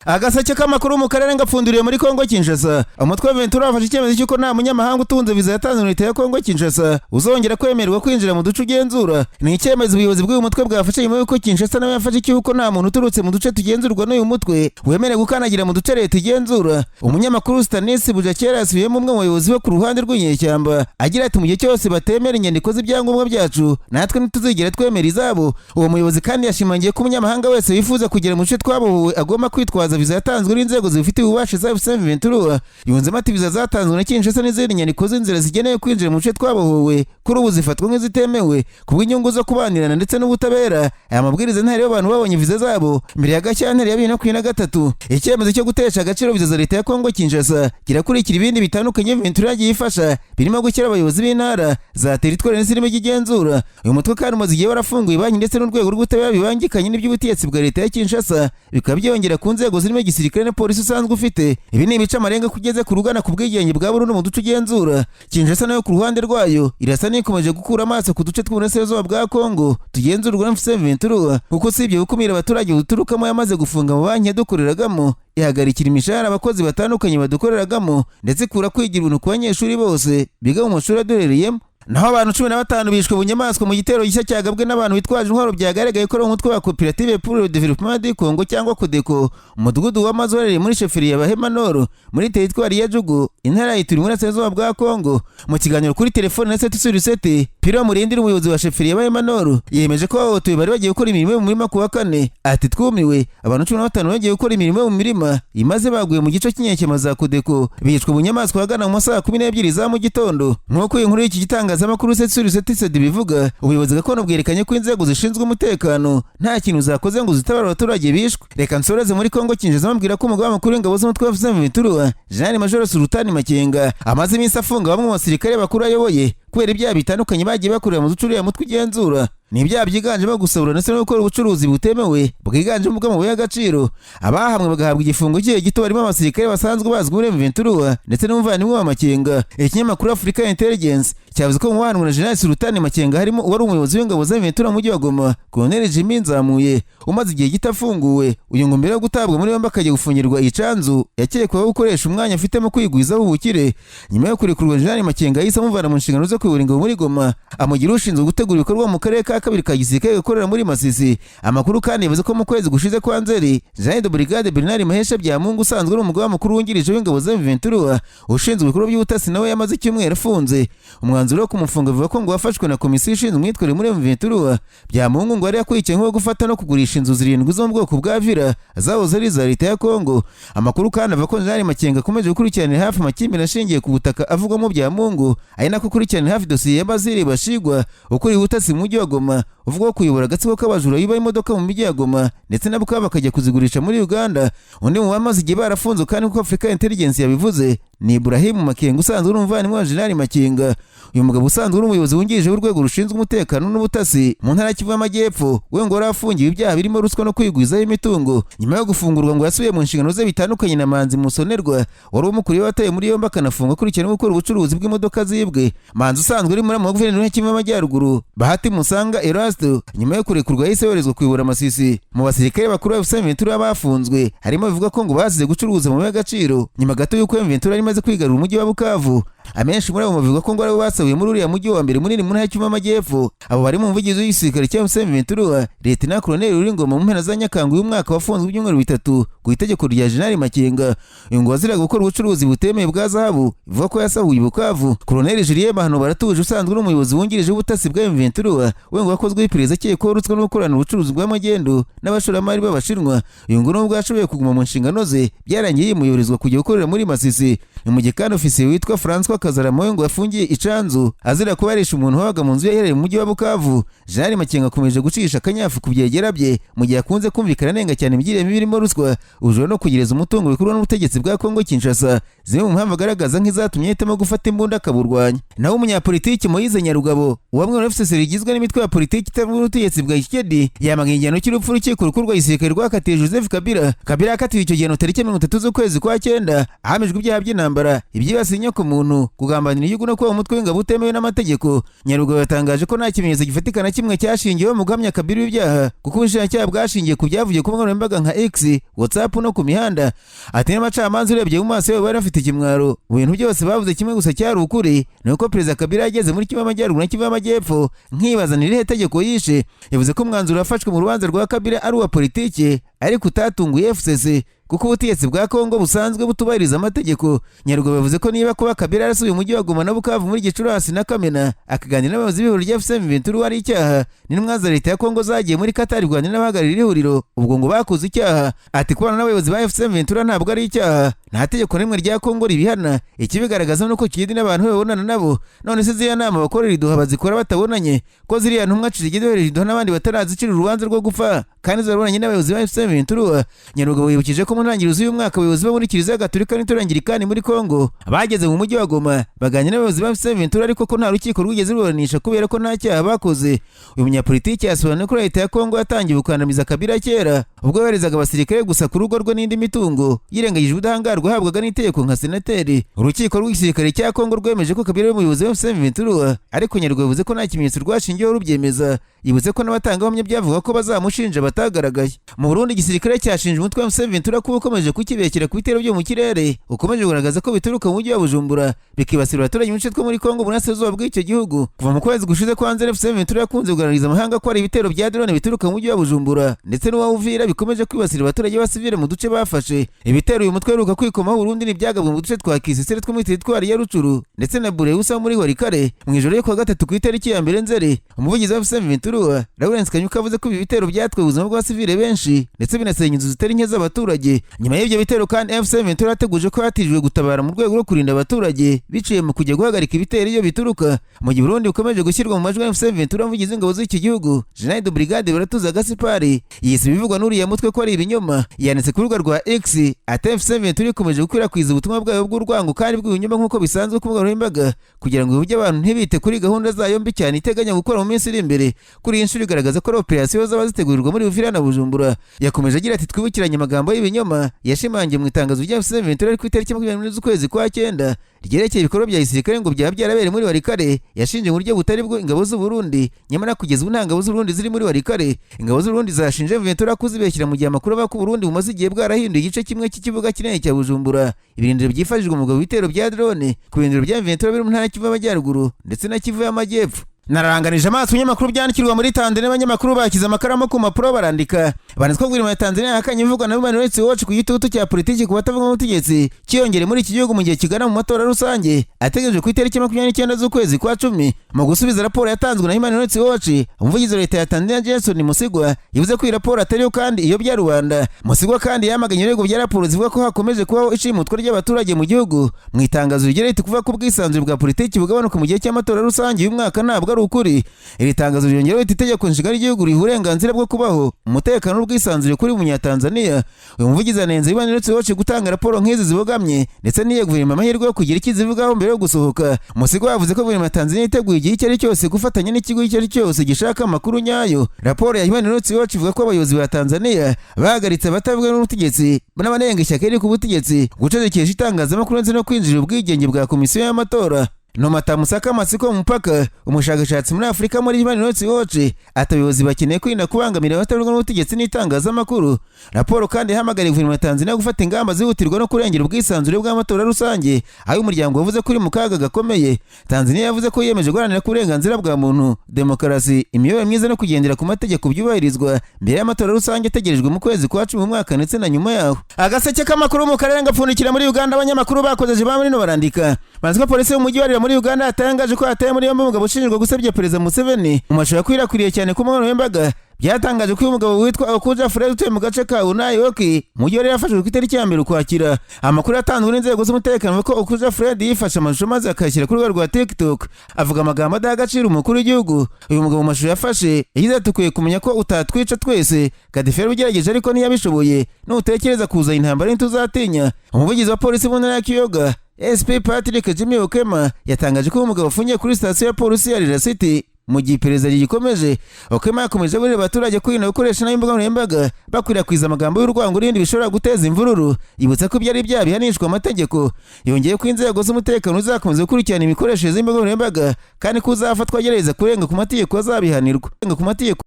Agaseke k'amakuru mu karere ngapfunduriye muri Kongo Kinshasa. Umutwe wa Ventura wafashe icyemezo cy'uko nta munyamahanga utunze viza yatanzwe na leta ya Kongo Kinshasa uzongera kwemererwa kwinjira mu duce ugenzura. Ni icyemezo ubuyobozi bw'uyu mutwe bwafashe nyuma y'uko Kinshasa nawe yafashe icy'uko nta muntu uturutse mu duce tugenzurwa n'uyu mutwe wemerewe gukandagira mu duce leta igenzura. Umunyamakuru Stanis Bujakera yasubiyemo umwe mu bayobozi bo ku ruhande rw'inyeshyamba agira ati: "Mu gihe cyose batemera inyandiko z'ibyangombwa byacu, natwe ntituzigera twemera izabo." Uwo muyobozi kandi yashimangiye ko umunyamahanga wese wifuza kugera mu duce twabohowe agomba kwitwaza viza yatanzwe n'inzego zibifitiye ububasha za AFC M23. Yunzemo ati: "Viza zatanzwe na Kinshasa n'izindi nyandiko z'inzira zigenewe kwinjira mu duce twabohowe kuri ubu zifatwa nk'izitemewe kubw'inyungu zo kubanirana ndetse n'ubutabera." Aya mabwiriza ntari abantu babonye viza zabo mbere ya Gashyantare ya 2023. Icyemezo cyo gutesha agaciro viza za leta ya Kongo Kinshasa kirakurikira ibindi bitandukanye Ventura yagiye ifasha, birimo gushyira abayobozi b'intara za teritwari ndetse n'imijyi igenzura. Uyu mutwe kandi umaze igihe warafunguye banki ndetse n'urwego rw'ubutabera bibangikanye n'iby'ubutegetsi bwa leta ya Kinshasa, bikaba byongera ku nzego zirimo igisirikare na polisi usanzwe ufite. Ibi ni ibica amarenga kugeze ku rugana ku bwigenge bwa burundu mu duce ugenzura. Kinshasa nayo ku ruhande rwayo irasa n'ikomeje gukura amaso ku duce tw'uburasirazuba bwa Kongo tugenzurwa na AFC M23, kuko usibye gukumira abaturage duturukamo, yamaze gufunga amabanki yadukoreragamo, ihagarikira imishahara abakozi batandukanye badukoreragamo, ndetse ikura kwigira ubuntu ku banyeshuri bose biga mu mashuri aduherereyemo. Naho abantu 15 bishwe bunyamaswa mu gitero gishya cyagabwe n'abantu bitwaje intwaro byagaragaye ko ari umutwe wa Koperative pour le Développement du Congo cyangwa CODECO, umudugudu w'amazu uherereye muri sheferi ya Bahema Nord, muri teritwari ya Djugu, intara ya Ituri, burasirazuba bwa Congo. Mu kiganiro kuri telefone na 7 sur 7, Piro Murindira, umuyobozi wa sheferi ya Bahema Nord, yemeje ko abahotowe bari bagiye gukora imirimo yo mu murima ku wa kane. Ati: "Twumiwe, abantu 15 bagiye gukora imirimo yo mu mirima imaze baguye mu gice cy'inyeshyamba za CODECO, bicwa bunyamaswa ahagana mu masaha 12 za mu gitondo." Nk'uko iyi nkuru y'iki gitangazamakuru 7 sur 7 bivuga, ubuyobozi gakondo bwerekanye ko inzego zishinzwe umutekano nta kintu zakoze ngo zitabare abaturage bishwe. Reka nsoreze muri Kongo Kinshasa bambwira ko umugaba mukuru w'ingabo z'umutwe wa M23, Jenerali Major Sultani Makenga, amaze iminsi afunga bamwe mu basirikare bakuru ayoboye kubera ibyaha bitandukanye bagiye bakorera mu duce uriya mutwe ugenzura. Ni ibyaha byiganjemo gusahura ndetse no gukora ubucuruzi butemewe bwiganjemo ubw'amabuye y'agaciro. Abahamwe bagahabwa igifungo cy'igihe gito barimo abasirikare basanzwe bazwi muri M23 ndetse n'umuvandimwe wa Makenga. Ikinyamakuru Africa Intelligence cyavuze ko mu bahanwe na General Sultani Makenga harimo uwari umuyobozi w'ingabo za M23 mu mujyi wa Goma, Colonel Jimmy Nzamuye, umaze igihe gito afunguwe. Uyu ngo mbere yo gutabwa muri yombi akajya gufungirwa icanzu, yakekwaho gukoresha umwanya afite mu kwigwizaho ubukire. Nyuma yo kurekurwa, General Makenga yahise amuvana mu nshingano zo kuyobora ingabo muri Goma, amugira ushinzwe gutegura ibikorwa mu karere ka kabiri ka gisirikare gakorera muri Masisi. Amakuru kandi yavuze ko mu kwezi gushize kwa Nzeri, General de Brigade Bernard Mahesha Byamungu, usanzwe ari umugaba mukuru wungirije w'ingabo za M23 ushinzwe ibikorwa by'ubutasi, nawe yamaze icyumweru afunze. Umwanzuro wo kumufunga bivuga ko ngo wafashwe na komisiyo ishinzwe imyitwarire muri M23. Byamungu ngo yari yakurikiyeho gufata no kugurisha inzu zirindwi zo mu bwoko bwa villa zahoze ari iza leta ya Kongo. Amakuru kandi avuga ko General Makenga akomeje gukurikiranira hafi amakimbirane ashingiye ku butaka avugwamo Byamungu, ari nako akurikiranira hafi dosiye ya Bazili Bashigwa ukuriye ubutasi mu mujyi wa Goma, uvuga ko kuyobora agatsiko k'abajura biba imodoka mu mijyi ya Goma ndetse na Bukavu bakajya kuzigurisha muri Uganda. Undi mu bamaze igihe barafunzwe kandi, kuko Africa Intelligence yabivuze, ni Ibrahim Makenga usanzwe uri umuvandimwe wa General Makenga. Uyu mugabo usanzwe uri umuyobozi wungirije w'urwego rushinzwe umutekano n'ubutasi mu ntara ya Kivu y'Amajyepfo, we ngo yari afungiwe ibyaha birimo ruswa no kwigwizaho imitungo. Nyuma yo gufungurwa ngo yasubiye mu nshingano ze, bitandukanye na Manzi Musonerwa wari umukuriye wataye muri yombi akanafunga akurikiranyweho gukora ubucuruzi bw'imodoka zibwe. Manzi usanzwe uri muri guverinoma ya Kivu y'Amajyaruguru, Bahati Musanga Erasto, nyuma yo kurekurwa yahise yoherezwa kuyobora Masisi. Mu basirikare bakuru ba M23 bafunzwe harimo bivuga ko ngo bazize gucuruza mu y'agaciro nyuma gato y'uko M23 yari imaze kwigarura umujyi wa Bukavu. Amenshi muri abo bavuga ko ngo aribo basahuye muri uriya mujyi wa mbere munini mu ntara ya Kivu y'Amajyepfo. Abo bari mu muvugizi w'igisirikare cya M23, Lieutenant Colonel Ruringoma, mu mpera za Nyakanga uyu mwaka wafunzwe ibyumweru 3 ku itegeko rya General Makenga. Uyu ngo waziraga gukora ubucuruzi butemewe bwa zahabu bivuga ko yasahuye i Bukavu. Colonel Julien Mahano Baratuje, usanzwe uri umuyobozi wungirije w'ubutasi bwa M23, we ngo wakozweho iperereza akekwaho ruswa no gukorana ubucuruzi bw'amagendo n'abashoramari b'Abashinwa. Uyu ngo nubwo yashoboye kuguma mu nshingano ze, byarangiye yimuyoherezwa kujya gukorera muri Masisi. Ni mu gihe kandi ofisiye witwa François Kazarama we ngo yafungiye icanzu azira kuba yarishe umuntu wabaga mu nzu ye iherereye mu mujyi wa Bukavu. Jean Makenga akomeje gucisha akanyafu ku byegera bye, mu gihe akunze kumvikana anenga cyane imigirire mibi irimo ruswa, ubujura no kugereza umutungo bikorwa n'ubutegetsi bwa Kongo Kinshasa, zimwe mu mpamvu agaragaza nk'izatumye ahitamo gufata imbunda akaburwanya. Naho umunyapolitiki Moise Nyarugabo, bamwe muri FCC rigizwe n'imitwe ya politiki itavuga ubutegetsi bwa Tshisekedi yamaganye igihano cy'urupfu urukiko rukuru rwa gisirikare rwakatiye Joseph Kabila. Kabila yakatiwe icyo gihano tariki 30 z'ukwezi kwa cyenda, ahamijwe ibyaha by'intambara, ibyibasiye inyokomuntu, kugambanira igihugu no kuba umutwe w'ingabo utemewe n'amategeko. Nyarugabo yatangaje ko nta kimenyetso gifatika na kimwe cyashingiweho mu guhamya Kabila ibyaha, kuko ubushinjacyaha bwashingiye ku byavugiye ku mbuga nkoranyambaga nka X, WhatsApp no ku mihanda. Ati n'abacamanza urebye mu maso yabo bari bafite ikimwaro, mu bintu byose bavuze kimwe gusa cyari ukuri, ni uko Perezida Kabila yageze muri Kivu y'Amajyaruguru na Kivu y'Amajyepfo, nkibaza ni irihe tegeko yishe. Yavuze ko umwanzuro wafashwe mu rubanza rwa Kabila ari uwa politiki, ariko utatunguye FCC, kuko ubutegetsi bwa Kongo busanzwe butubahiriza amategeko. Nyarugabo yavuze ko niba kuba Kabila yarasuye umujyi wa Goma na Bukavu muri Gicurasi na Kamena akaganira n'abayobozi b'ihuriro rya AFC M23 ari icyaha, n'intumwa za leta ya Kongo zagiye muri Qatar kuganira n'abahagarariye iri huriro, ubwo ngo bakoze icyaha. Ati kubana n'abayobozi ba AFC M23 ntabwo ari icyaha, nta tegeko rimwe rya Kongo ribihana. Ikibigaragaza nuko Kidi n'abantu babonana nabo. None se ziriya nama bakorera i Doha bazikora batabonanye? Ko ziriya ntumwa Tshisekedi yohereje i Doha n'abandi batarazicira urubanza rwo gupfa kandi zarabonanye n'abayobozi ba AFC M23? Nyarugabo yibukije ko mu ntangiriro z'uyu mwaka abayobozi bo muri Kiliziya Gatolika n'Itorangirikani muri Kongo bageze mu mujyi wa Goma baganira n'abayobozi ba AFC M23, ariko ko nta rukiko rwigeze ruburanisha kubera ko nta cyaha bakoze. Uyu munyapolitiki yasobanuye ko leta ya Kongo yatangiye gukandamiza Kabila kera, ubwo yoherezaga abasirikare gusa ku rugo rwe n'indi mitungo, yirengagije ubudahangarwa yahabwaga n'itegeko nka senateri. Urukiko rw'igisirikare cya Kongo rwemeje ko Kabila ari umuyobozi wa AFC M23, ariko Nyarugabo yavuze ko nta kimenyetso rwashingiyeho rubyemeza. Yibutse ko n'abatangabuhamya byavuga ko bazamushinja batagaragaye. Mu Burundi, igisirikare cyashinje umutwe wa AFC M23 kuba ukomeje kukibekera ku bitero byo mu kirere, ukomeje kugaragaza ko bituruka mu mujyi wa Bujumbura bikibasira abaturage mu bice two muri Kongo, burasirazuba bw'icyo gihugu. Kuva mu kwezi gushize kwa Nzeri, AFC M23 yakunze kugaragariza amahanga ko hari ibitero bya drone bituruka mu mujyi wa Bujumbura ndetse n'uwa Uvira bikomeje kwibasira abaturage b'abasivile mu duce bafashe. Ibitero uyu mutwe uheruka kwikomaho Burundi ni ibyagabwe mu duce twa Kisesere two muri teritwari ya Rucuru ndetse na Bureusa muri Walikale mu ijoro ryo kuwa gatatu ku itariki ya 1 Nzeri. Umuvugizi wa AFC M23 Lawrence Kanyuka avuze ko ibi bitero byatwaye ubuzima bw'abasivile benshi ndetse binasenya inzu zitari nke z'abaturage. Nyuma y'ibyo bitero kandi, AFC M23 yateguje ko yatijwe gutabara mu rwego rwo kurinda abaturage biciye mu kujya guhagarika ibitero iyo bituruka. Mu gihe Burundi bukomeje gushyirwa mu majwi ya AFC M23, umuvugizi w'ingabo z'iki gihugu General de Brigade Baratuza Gaspard yise ibivugwa n'uriya mutwe ko ari ibinyoma. Yanditse ku rubuga rwa X ati AFC M23 ikomeje gukwirakwiza ubutumwa bwayo bw'urwango kandi bw'ibinyoma nk'uko bisanzwe ku mbuga nkoranyambaga, kugira ngo ibujye abantu ntibite kuri gahunda zayo mbi cyane iteganya gukora mu minsi iri imbere. Kuri iyi nshuro igaragaza ko ari operasiyo zaba zitegurirwa muri Uvira na Bujumbura. Yakomeje agira ati twibukiranye amagambo y'ibinyoma yashimangiye mu itangazo rya AFC M23 ari ku itariki 24 z'ukwezi kwa cyenda ryerekeye ibikorwa bya gisirikare ngo byaba byarabereye muri Walikale. Yashinje mu buryo butari bwo ingabo z'u Burundi, nyamara kugeza ubu nta ngabo z'u Burundi ziri muri Walikale. Ingabo z'u Burundi zashinje M23 kuzibeshyira, mu gihe amakuru avuga ko Burundi bumaze igihe bwarahinduye igice kimwe cy'ikibuga kinini cya Bujumbura ibirindiro byifashishwa mu kugaba ibitero bya drone ku birindiro bya M23 biri mu ntara ya Kivu y'Amajyaruguru ndetse na Kivu y'Amajyepfo. Nararanganije amaso ibinyamakuru byandikirwa muri Tanzania, abanyamakuru bashyize amakaramu ku mpapuro barandika. Banditswe ko guverinoma ya Tanzania yahakanye ivugwa na Human Rights Watch ku gitutu cya politiki ku batavuga n'ubutegetsi cyiyongere muri iki gihugu mu gihe kigana mu matora rusange ategerejwe ku itariki 29 z'ukwezi kwa cumi. Mu gusubiza raporo yatanzwe na Human Rights Watch, umuvugizi wa leta ya Tanzania Jason Musigwa yavuze ko iyi raporo atariyo kandi iyo bya rubanda. Musigwa kandi yamaganye ibirego bya raporo zivuga ko hakomeje kubaho ishimutwa ry'abaturage mu gihugu. Mu itangazo rigira riti kuvuga ko ubwisanzure bwa politiki bugabanuka mu gihe cy'amatora rusange uyu mwaka ntabwo ari ukuri. Iri tangazo ryongeraho riti itegeko nshinga ry'igihugu riha uburenganzira bwo kubaho, umutekano n'ubwisanzure kuri Munyatanzania. Uyu muvugizi anenze Human Rights Watch gutanga raporo nk'izi zibogamye ndetse n'iyo guverinoma amahirwe yo kugira icyo izivugaho mbere yo gusohoka. Musigwa yavuze ko guverinoma ya Tanzania yiteguye igihe icyo ari cyose gufatanya n'ikigo icyo ari cyo cyose gishaka amakuru nyayo. Raporo ya Human Rights Watch ivuga ko abayobozi ba Tanzania bahagaritse abatavuga n'ubutegetsi n'abanenga ishyaka riri ku butegetsi, gucecekesha itangazamakuru ndetse no kwinjira ubwigenge bwa komisiyo y'amatora. Nomata Musaka Masiko Mupaka, umushakashatsi muri Afurika muri Human Rights Watch, ati abayobozi bakeneye kwirinda kubangamira abatavuga n'ubutegetsi n'itangazamakuru. Raporo kandi ihamagariye guverinoma ya Tanzania gufata ingamba zihutirwa no kurengera ubwisanzure bw'amatora rusange, aho umuryango wavuze ko uri mu kaga gakomeye. Tanzania yavuze ko yiyemeje guharanira ko uburenganzira bwa muntu, demokarasi, imiyoborere myiza no kugendera ku mategeko byubahirizwa mbere y'amatora rusange ategerejwe mu kwezi kwa cumi mu mwaka ndetse na nyuma yaho. Agaseke k'amakuru mu karere gapfundikira muri Uganda, abanyamakuru bakozeje ba muri no barandika. Banzi ko polisi y'umujyi wa muri Uganda yatangaje ko yataye muri yombi umugabo ushinjwa gusebya Perezida Museveni mu mashusho yakwirakwiriye cyane ku mbuga nkoranyambaga. Byatangaje ko uyu mugabo witwa Okuja Fred utuye mu gace ka Unayoki mu mujyi wari yafashwe ku itariki ya 1 Ukwakira. Amakuru yatanzwe n'inzego z'umutekano ko Okuja Fred yifashe amashusho maze akayashyira ku rubuga rwa TikTok avuga amagambo adaha agaciro umukuru w'igihugu. Uyu mugabo mu mashusho yafashe yagize ati ukwiye kumenya ko utatwica twese, Gaddafi yarabigerageje ariko ntiyabishoboye, nutekereza kuzana intambara ntituzatinya. Umuvugizi wa polisi mu ntara ya Kiyoga SP Patrick Jimmy Okema yatangaje ko uyu mugabo afungiye kuri sitasiyo ya polisi ya Lira City. Mu gihe iperereza rigikomeje, Okema yakomeje aburira abaturage kwirinda gukoresha nabi imbuga nkoranyambaga bakwirakwiza amagambo y'urwango n'ibindi bishobora guteza imvururu, yibutsa ko ibyo ari ibyaha bihanishwa amategeko. Yongeye ko inzego z'umutekano zizakomeza gukurikirana imikoreshereze y'imbuga nkoranyambaga, kandi ko uzafatwa agerageza kurenga ku mategeko azabihanirwa. Kurenga ku mategeko.